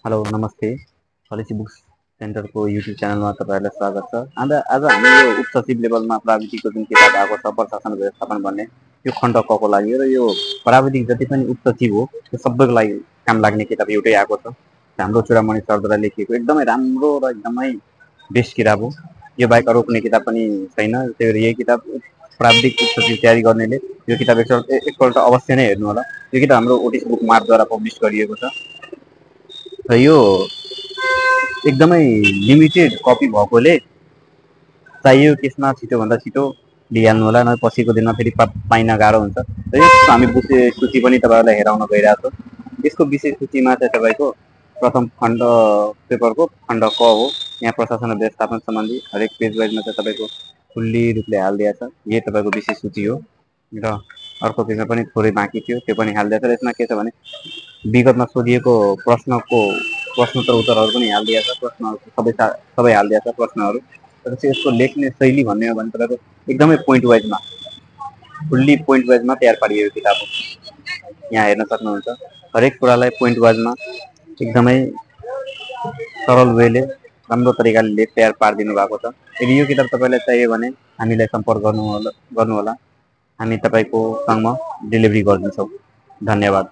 Hello नमस्ते। Policy books सेन्टरको YouTube च्यानलमा तपाईँहरूलाई स्वागत छ। आज हामी यो उच्च सचिव लेभलमा प्राविधिकको जुन किताब आएको छ प्रशासन व्यवस्थापन भन्ने यो खण्ड क को लागि र यो प्राविधिक जति पनि उच्च सचिव हो त्यो सबैको लागि काम लाग्ने किताब एउटै आएको छ। हाम्रो चुडामणि सरद्वारा लेखिएको एकदमै राम्रो र एकदमै बेस्ट किताब हो। यो बाहेक अरू कुनै किताब पनि छैन। त्यही भएर यही किताब प्राविधिक उच्च सचिव तयारी गर्नेले यो किताब एकपल्ट अवश्य नै हेर्नु होला। यो किताब हाम्रो ओटिस बुक मार्टद्वारा पब्लिस गरिएको छ र यो एकदमै लिमिटेड कपी भएकोले चाहियो त्यसमा छिटोभन्दा छिटो लिइहाल्नु होला, नभए पछिको दिनमा फेरि पाइन गाह्रो हुन्छ। र यसको हामी विषय सूची पनि तपाईँहरूलाई हेराउन गइरहेको छौँ। यसको विषय सूचीमा चाहिँ तपाईँको प्रथम खण्ड पेपरको खण्ड क हो। यहाँ प्रशासन र व्यवस्थापन सम्बन्धी हरेक पेज वाइजमा चाहिँ तपाईँको खुल्ली रूपले हालिदिएको छ। यही तपाईँको विषय सूची हो र अर्को पेजमा पनि थोरै बाँकी थियो, त्यो पनि हालिदिएको छ। र यसमा के छ भने विगतमा सोधिएको प्रश्नोत्तर उत्तरहरू पनि हालिदिएको छ। प्रश्नहरू सबै हालिदिएको छ प्रश्नहरू। तर चाहिँ यसको लेख्ने शैली भन्ने हो भने तपाईँको एकदमै पोइन्ट वाइजमा फुल्ली पोइन्ट वाइजमा तयार पारिएको किताब हो। यहाँ हेर्न सक्नुहुन्छ हरेक कुरालाई पोइन्ट वाइजमा एकदमै सरल वेले राम्रो तरिकाले तयार पारिदिनु भएको छ। यदि यो किताब तपाईँलाई चाहियो भने हामीलाई सम्पर्क गर्नुहोला। हामी तपाईँको सँगमा डेलिभरी गरिदिन्छौँ। धन्यवाद।